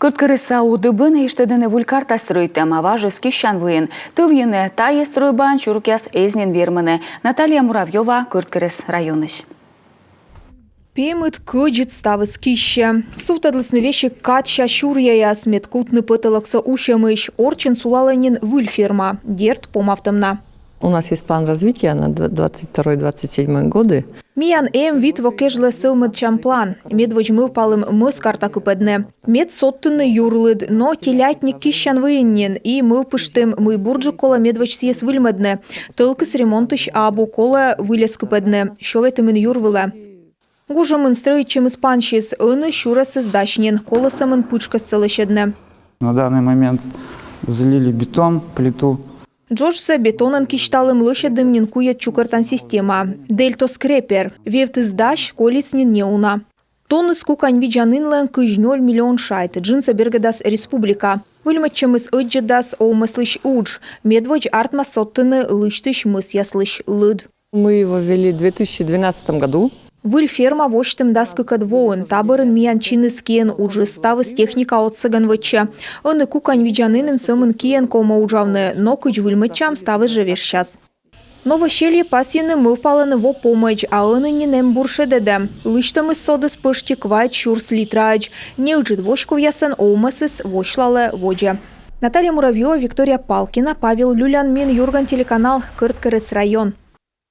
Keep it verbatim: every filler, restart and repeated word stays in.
Кӧрткерӧсса удыбын эштӧдӧны выль карта стрӧитӧм, а важыс киссян выйын. Тӧвйыны тайӧ стрӧйбаын чуркъяс эз нин вермыны. Наталья Муравьёва Кӧрткерӧс районысь. Пемыд, кӧдзыд, ставыс киссьӧ. Сувтӧдлісны весиг кадся сюръяяс, мед кутны пӧтӧлӧксӧ усьӧмысь. Орччӧн сулалӧ нин выль ферма, дерт, помавтӧм на. У нас есть план развития на дв-, двадцать второй двадцать седьмой годы. Миян эм вит во кежлӧ сӧвмӧдчан план. Медводз мӧвпалім мӧс карта кыпӧдны. Мед содтыны юр лыд, но телятник киссян выйын нин, и мӧвпыштім, мый бурджык колӧ медводз сійӧс выльмӧдны. Тӧлкыс ремонтысь абу, колӧ выльӧс кыпӧдны, сё ветымын юр вылӧ. Гужӧмын стрӧитчӧмыс пансис, ӧні сюрӧсыс дась нин, колӧ сӧмын пытшкӧссӧ лӧсьӧдны. На данный момент залили бетон, плиту. Джоджсӧ бетонӧн кисьталім, лӧсьӧдім нин куйӧд чукӧртан система. Дельтоскрепер. Вевтыс дась, колис нин неуна. Тонныс кукань видзанінлӧн кызь нёль миллион шайт, джынсӧ бергӧдас республика. Выльмӧдчӧмыс ӧддзӧдас овмӧслысь удж. Медводз артмас содтыны лысьтысь мӧсъяслысь лыд. Мы его ввели в две тысячи двенадцатом году. Выль ферма восьтім дас кыкӧд воын. Та бӧрын миян чиніс киӧн уджыс, ставыс техника отсӧгӧн вӧчсьӧ. Ӧні кукань видзанінын сӧмын киӧн ковмӧ уджавны, но кыдз выльмӧдчам, ставыс жӧ вежсяс. Новоселье пасйыны мӧвпалӧны во помӧдз, а ӧні нин эм бур шедӧдӧм. Лысьтӧмыс содіс пӧшти квайт сюрс литраӧдз. Неыджыд воськовъясӧн овмӧсыс восьлалӧ водзӧ. Наталья Муравьёва, Виктория Палкина, Павел Люлян, Мин Юрган телеканал, Кӧрткерӧс район.